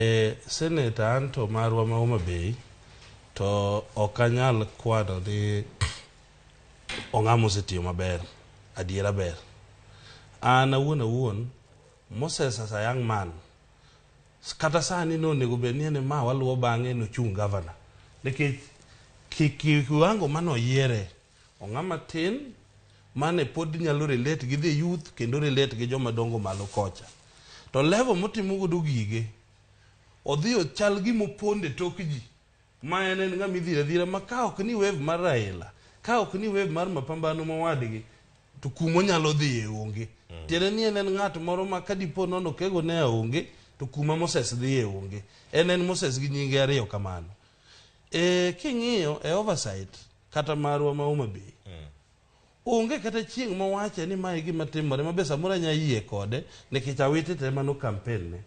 E senator anto marwa ma Homa Bay to ok anyal kwano ni ong'ama osetiyo maber, adiera ber. An awuon awuon, Moses as a young man, kata sani nonego bed ni en ma waluwo bang'e nochung' governor. Nikech kiwango mane oyiere, ong'ama tin mane pod nyalo relate gi the youth kendo relate gi joma dongo malo kocha. To level motimo godo gige, odhi ochal gima opondo e tok ji. Ma en en ng'ama idhiro adhira ma ka ok ni wave mar Raila, ka ok ni wave mar mapambano mowadgi, to kumonyalo dhiye onge. Tiende ni en en ng'at moro ma ka dipo nono Kego ne onge, to kuma Moses dhiye onge. En en Moses gi nyinge ariyo kamano. E, king'iyo e oversight kata marwa ma Homa Bay, onge kata chieng' mowache ni mae gima timore ma be samoro anya yie kode nikech Awiti to ema no campaign ne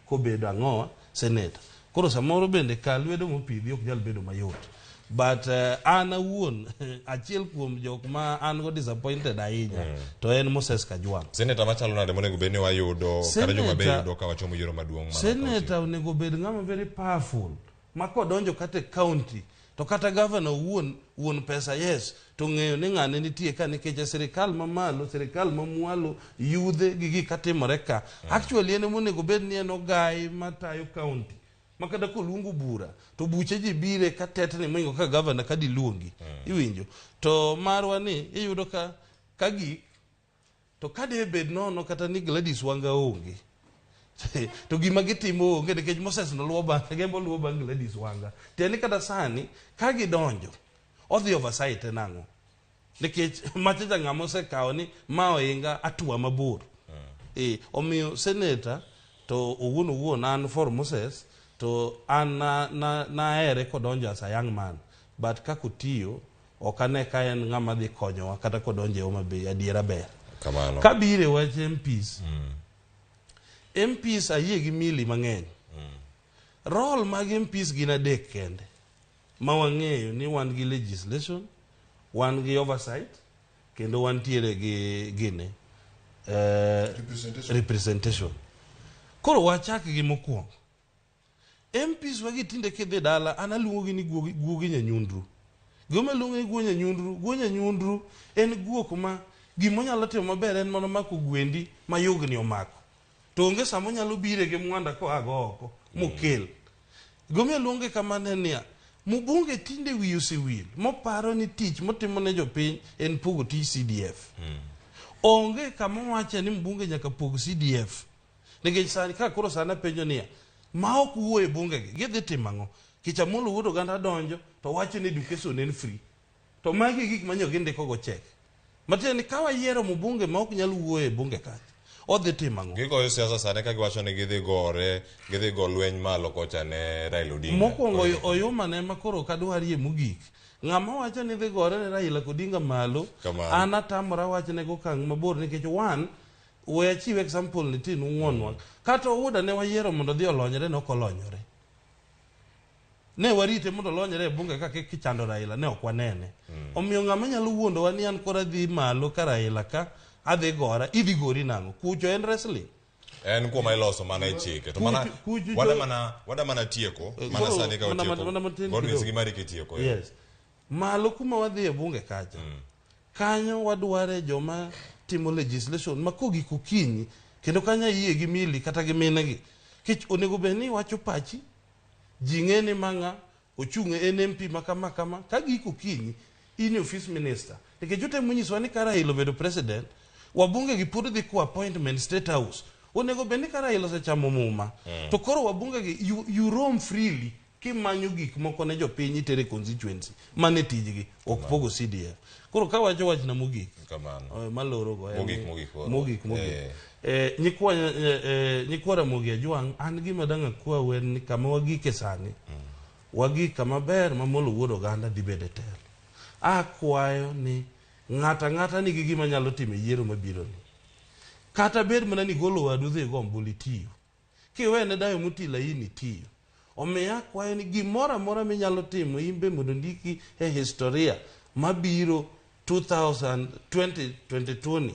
kobedo ang'owa senator. Koro samoro bende ka lwedo mopidhi ok nyal bedo mayot. But an awuon achiel kuom jok ma an go disappointed ahinya to en Moses Kajwang'. Senator machalo nade monego bed ni wayudo kata joma be Senator- yudo ka wachomo yiero maduong' mana Senator onego bed ng'ama very powerful ma kodonjo kata e county to kata governor owuon wuon pesa yes to ng'eyo ni ng'ane nitie ka nikech e sirikal mamalo sirikal mamwalo yudhe gi gik katimore ka actually en emonego bed ni en ogai matayo county ma kata koluongo bura to buche ji bire ka tetni moingo ka governor ka diluongi iwinjo to marwa ni iyudo ka ka gik to ka de bed nono kata ni Gladys Wanga onge to gima gitimo onge nikech Moses noluwo bang' Gembo luwo bang' Gladys Wanga tiende ni kata sani ka gidonjo odhi oversight e nang'o nikech machacha ng'ama osekawo ni ma oinga atua mabor e, omiyo senator to owuon owuon an for Moses to an na, na, nahere kodonjo as a young man but kaka otiyo ok ane ka en ng'ama dhi konyowa kata kodonjo e Homa Bay adiera ber Kamano. kabiro e wach MPs MPs ayie gi mili mang'eny role mag MPs gin adek kende ma wang'eyo ni wan gi legislation wan gi oversight kendo wantiere gi gine Representation. representation koro wachak gi mokwongo MPs wagi tinde kidhi dala an aluongo gi ni guogi, guogi nyanyundru gima aluongo ni guo nyanyundru guo nyanyundru en guok ma gimonyalo timo maber en mana mako gwendi ma yugni omako to onge sama onyalo bire gi mwanda koa go oko mokel gimomiyo aluonge kamano en niya mbunge tinde wiye osewil moparo ni tich motimo ne jopiny en pogo tij CDF onge kama owache ni mbunge nyaka pog CDF nikech sani ka koro sani apenjo niya ma ok wuo e bunge gi gidhi timo ang'o kech Amolo wuod oganda donjo to wacho ni education en free to magi e gik manyo gindiko go chek matiende ni ka wayiero mbunge ma ok nyal wuoyo e bunge kacha odhi timo ang'o Gigoyo siasa sani ka giwacho ni gidhi gore, gidhi go lweny malo kocha ne Raila Odinga. mokwongo oyuma ne ma koro ok adwarie mogik ng'ama wacho ni dhi gore ne Raila Odinga malo Kamano. an atamora wachne gokang' mabor nikech one we achiw example ni tin ung'wonwa kata Ouda ne wayiero mondo odhi olonyre ne ok olonyore ne warite mondo olonyre e bunge kaka kichando Raila ne ok wanene omiyo ng'ama nyalo wuondowa ni an koro adhi malo ka Raila ka adhi gora idhi gori nang'o kucho en wrestling En kuoma iloso mana e chike. To mana Kucho- wada mana wada mana tieko, Eh, mana koro sani ka mana- watieko. mana matin Godwin kidogo. gi mari kitieko. eh. yes malo kuma wadhi e bunge kacha kanyo wadware joma timo legislation ma kogik okinyi kendo kanyo ayie gi mili kata gi minegi kech onego bed ni iwacho pachi ji ng'e ni mang'a ochung' en MP ma kama kama ka gik okinyi in e office minister nikech otemo nyisowa ni ka Raila obedo president wabunge gi pod dhi kwa appointment state house onego bed ni ka Raila osechamo muma to koro wabunge gi you roam freely kimanyo gik moko ne jopiny itere constituency mane tijgi ok pogo CDF koro kawacho wachna mogik Kamano. maloro go en Mogik, ni- mogik koro. mogik mogik Eh. Eh, nyikwa nyikwa Ramogi Ajwang' an gima dang' akwau en ni kama wagike sani wagik kama ber ma Molo wuod oganda dhi bedo e telo akwayo ni ng'ato ang'ata nigi gima nyalo timo e yiero mabiro ni kata bed mana ni golo wadu dhi go ombulu itiyo kiwene dayo moti laini tiyo omiyo akwayo ni gimoro amora minyalo timo in be mondo ndiki e historia mabiro 2022 ni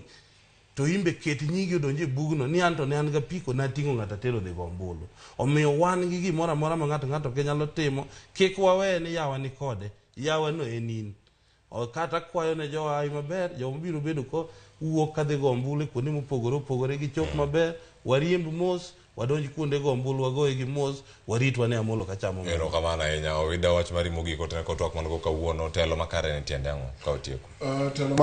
To imbe ket nyingi odonj e bugno ni an to ne an gapiko nating'o ng'ato atero dhi go ombulu. Omiyo wan gi gimoro amora ma ng'ato ng'ato ke nyalo timo, kik wawe ni yawa ni kode, yawa no en in. Kata kwayo ne jowa maber, joma biro bedo ko wuok kadhi go ombulu e kuonde mopogore opogore gichop maber, wariemb mos, wadonj kuonde go ombulu wagoye gi mos, warit wane Amolo kachamo muma. Erokamano ahinya. Owida wach mari mogik otene kod twak man go kawuono. Telo makare ni tiende ang'o ka otieko? Telo